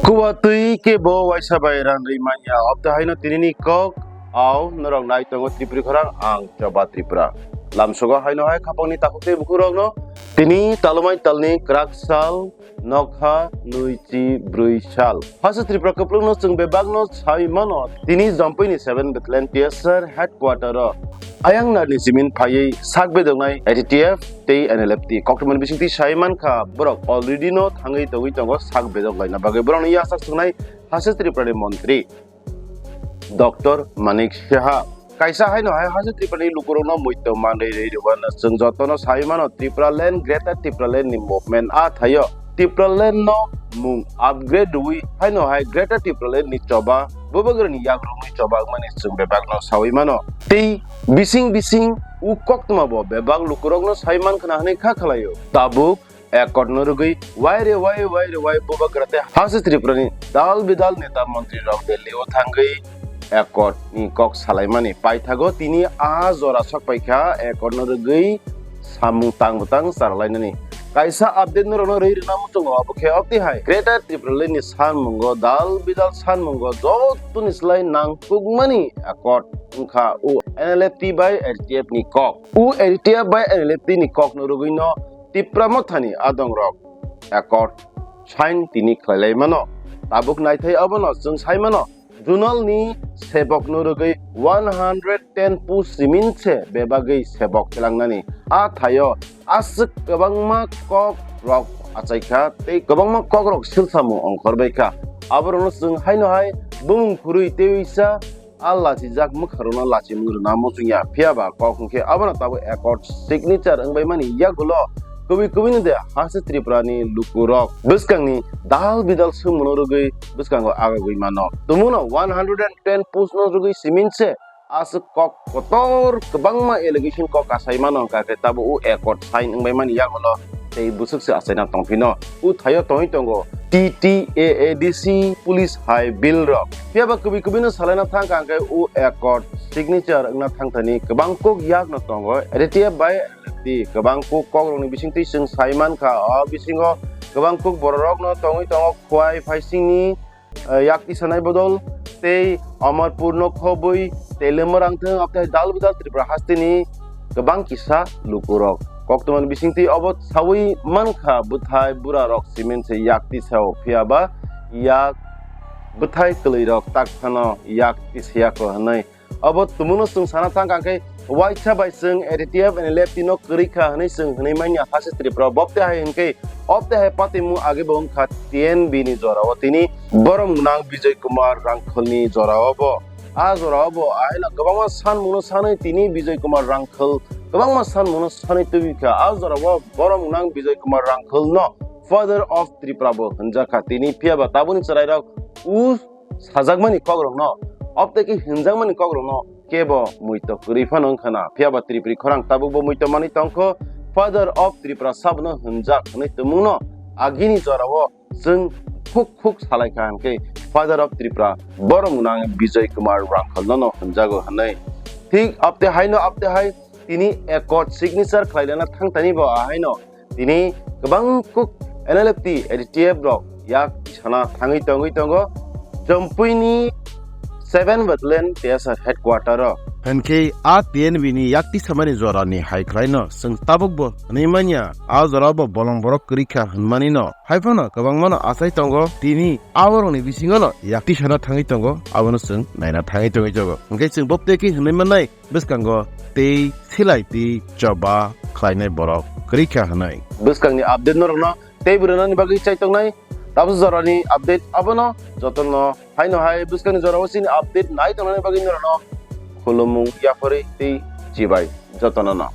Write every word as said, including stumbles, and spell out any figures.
Kuwatwi kebo waisa bai rang rwi manya, obte haino tinini kok, au norok nai tongo Tripuri khorang, ang Choba Tripura. Lamsogo haino hai khapangni takhuk tei bukhurokno tini talumai talni kwrak sal, nokha nui chi brwi sal. Hasa Tripura kwplwngno chwng bebakno sai mano, tini Jampuini seven Battalion T S R headquarter o ayang narni simin phaiwi sak bedoknai A T T F tei N L F T. Koktwmani bisingtwi sai mankha, borok already no thangwi tongwi tongo sak bedok laina bagwi. Borokni yasak swngnai Hasa Tripurani montri Doctor Manik Saha. Kaisa haino hai Hasa Tripurani lukurokno muitu manwi rwi rwmano chwng jotono sai mano, Tipraland, Greater Tipraland ni movement a thaio. Tipraland no mung upgrade rwui haino hai Greater Tipraland ni choba bubagrani yakrokni choba wngmani chwng bebakno saui mano. Tei bising bising u koktwma bo bebak lukurokno sai mankhna hwnwi kha khlaio. Tabuk accord no rwgwi waire wai waire wai bubagra tei Hasa Tripurani dal bidal neta montri rok Delhi o thangwi accord ni kok salaimani paithago tini a jora sok paikha accord no rwgwi samung tang bwtang charlainani. Kaisa update norokno rwi rwna muchungo, abo khe obtwi hai Greater Tipraland ni sanmungo dal bidal sanmungo jotoni slai nangkukmani accord wngkha o N L F T bai L T F ni kok. O L T F bai L T ni kokno rwgwino Tipra Mothani adongrok accord sign tini khlailai mano. Tabuk naithai abono chwng sai mano, Zonal ni sebokno rwgwi one hundred ten post simin se bebagwi sebok khelangnani. A thaio aswk kwbangma kok rok achaikha tei kwbangma kok rok silsamung ongkhorbaikha. Aborokno chwng haino hai bumung khurwi teiwisa a lachijak mwkharokno lachimung rwna muchungya. Phiya ba kok hwnkhe abono tabuk accord signature wngbaimani yagulo kubui kubui no de Hasa Tripura ni lukurok bwskangni dal bidal swngmungno rwgwi bwskango agagwi mano. Tumungno one hundred and ten post no rwgwi simin se aswk kok kotor kwbangma allegation kok kasai mano, hwnkha khe tabuk o accord sign wngbaimani yagulo tei bwswk se achaina tongphino. O thaio tongwi tongo T T A A D C police hai bill rok. Phiya ba kubui kubui no salaina thang kha hwnkhe o accord signature wngna thangthani kwbang kok yak no tongo. L T F bai L F T kwbang kok kok rokni bisingtwi chwng sai mankha. O bisingo kwbang kok borok rok no tongwi tongo Khwai Phaisingni, eh, yak tisanai bodol tei Amarpur no khobwi tei Lemorang thwng, abtei dal bidal Tripura hasteni kwbang kisa lukurok. Koktwmani bisingtwi obo saui mankha bwthai bura rok simin se yak tisao, phiya ba yak bwthai kwlwi rok tak phano yak tisayako hwnwi. Obo tumungno chwng sana thang kha khe waisa bai chwng A T T F N L F T no kwrwi kha hwnwi chwng hwnwi manya Hasa Tripura. Bobte hai hwnkhe obte hai patimung age bo wngkha T N V ni jorao tini borom gwnang Bijoy Kumar Rangkhalni jorao bo. A jorao bo aino kwbangma sanmungno sanwi tini Bijoy Kumar Rangkhal kwbangma sanmungno sanwi tubikha. A jorao borom gwnang Bijoy Kumar Rangkhal no Father of Tripura bo hwnjakha tini, phiya ba tabukni chwrairok u sajakmani kokrokno, obtei khe hinjakmani kokrokno kebo muito kwrwi phano wngkha na. Phiya ba Tripuri khorang tabukbo muito manwi tongkho, Father of Tripura sabono hwnjak hwnwi tumungno agini jorao chwng khuk khuk salaikha hwnkhe Father of Tripura borom gwnang Bijoy Kumar Rangkhalno no hwnjago hwnwi. Thik abte haino abte hai tini accord signature khlailana thangtani bo ahaino tini kwbang kuk N L F T, L T F rok yak tisana thangwi tongwi tongo Jampuini seven Battalion T S R headquarter o. Hwnkhe a T N V ni yak tisamani jorani hai khlaino chwng tabukbo hwnwi manya, a jorao bo bolong borok kwrwi kha hwnmani no. Haiphano kwbangmano achai tongo tini aborokni bisingono yak tisana thangwi tongo, abono chwng naina thangwi tongwi tongo. Hwnkhe chwng bobtwi khe hwnwi mannai, bwskango tei silai tei choba khlainai borok kwrwi kha hwnwi. Bwskangni update norokno tei bwrwnani bagwi chai tongnai tabuk jorani update abono jotono haino hai bwskangni jorao chini update nai tongnani bagwi norokno khulumung yapharwi tei chibai jotono no.